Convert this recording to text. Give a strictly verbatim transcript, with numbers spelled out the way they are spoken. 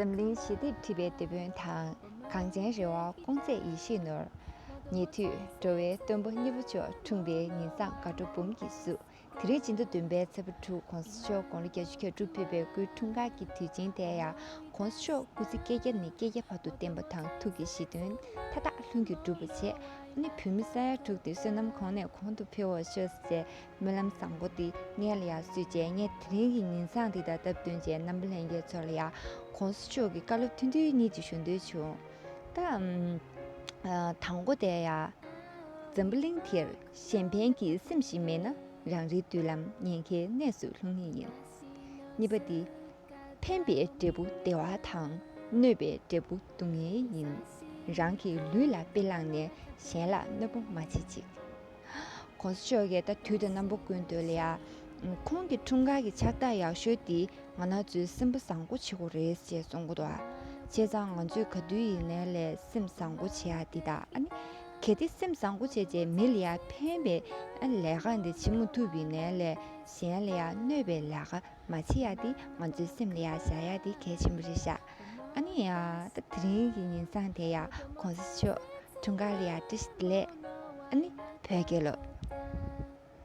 འཛམ་གླིང་ཞི་བདེར་འཁྲི་བའི་དེད་དཔོན་དང་། གངས་ཅན་རེ་བ་སྐོང་ཚད་ཡེ་ཤེས་ནོར། ཉེ་དུས་འགྲོ་བའི་སྟོན་པ་གཉིས་པོ་མཆོག་འཁྲུངས་པའི་ཉིན་བཟང་དགའ་སྤྲོ་འབུམ་གྱིས་བསུ། དེ་རིང་སྤྱི་ཟླ་བདུན་པའི་ཚེས་པ་དྲུག་༸གོང་ས་མཆོག་དགུང་ལོ་བརྒྱད་ཅུ་གྱ་དྲུག་ཕེབས་པའི་སྐུའི་འཁྲུངས་སྐར་གྱི་དུས་ཆེན་དེ་ཡང་༸གོང་ས་མཆོག་སྐུ་ཚེ་བསྐལ་བརྒྱ་ནས་བསྐལ་བརྒྱ་བར་དུ་བརྟན་པ་དང་ཐུགས་ཀྱི་བཞེད་དོན་མཐའ་དག་ལྷུན་གྱིས་གྲུབ་པ་བྱས། ཨ་ནི་བོད་མི་ས་ཡ་དྲུག་དེ་བསོད་ནམས་གོང་ནས་གོང་དུ་འཕེལ་བར་ཤོག་ཅེས་སྨོན་ལམ་བཟང་པོ་དེ་སྔོན་ལ་ཡང་གསོལ་བྱས། ངས་དེ་རིང་གི་ཉིན་བཟང་འདི་དང་སྟབས་བསྟུན་བྱས་རྣམ་པ་ལྷན་རྒྱས་ཚོ་ལ་ཡང་༸གོང་ས་མཆོག་གི་བཀའ་སློབ་ཐུང་ཐུང་གཉིས་ཅིག་ཞུ་འདོད་བྱུང་། ད་ཨམ། ཨ། དང་པོ་དེ་ཡང་། འཛམ་བུ་གླིང་འདིར་གཞན་ཕན་གྱི་སེམས་ཤིག་མེད་ན། རང་རེའི་མདུན་ལམ་ཉེན་ཁའི་གནས་སུ་ལྷུང་ངེས་ཡིན། གཉིས་པ་འདི། ཕན་པའི་འབྲས་བུ་བདེ་བ་དང་། གནོད་པའི་འབྲས་བུ་སྡུག་བསྔལ་ཡིན། རང་གི་ལུས་ལ་དཔེ་བླངས་ནས་གཞན་ལ་གནོད་པ་མ་བྱེད་ཅིག ༸གོང་ས་མཆོག་གིས་ད་དུས་དང་རྣམ་པ་ཀུན་ཏུ་ལ་ཡ། ཁོང་གི་འཁྲུངས་སྐར་གྱི་ཕྱག་རྟགས་ཡག་ཤོས་དེ་ང་རང་ཚོའི་སེམས་པ་བཟང་པོ་བྱེད་དགོས་རེད་ཅེས་གསུང་གི་འདུག་ཨ། བྱས་ཙང་ང་ཚོས་ག་དུས་ཡིན་ནའི་ལས་སེམས་བཟང་པོ་བྱེད་ཡ་འདི་དང་། ཨ་ནི་གལ་ཏེ་སེམས་བཟང་པོ་བྱས་རྗེས་མི་ལ་ཡ་ཕན་པའི་ཨ་ལས་ཀ་འདི་བྱེད་མ་ཐུབ་ཡིན་ནའི་ལས་གཞན་ལ་ཡ་གནོད་པའི་ལས་ཀ་མ་བྱེད་ཡ་དེ་ང་ཚོའི་སེམས་ལ་ཡ་བཞག་ཡ་དེ་གལ་ཆེན་པོ་རེད་ཤག་ཨ་ནི་ཡ་ད་དེ་རིང་གི་ཉིན་བཟང་དེ་ཡ་༸གོང་ས་མཆོག་འཁྲུངས་སྐར་ལ་ཡ་བཀྲ་ཤིས་བདེ་ལེགས། ཨ་ནི་བོད་རྒྱལ་ལོ།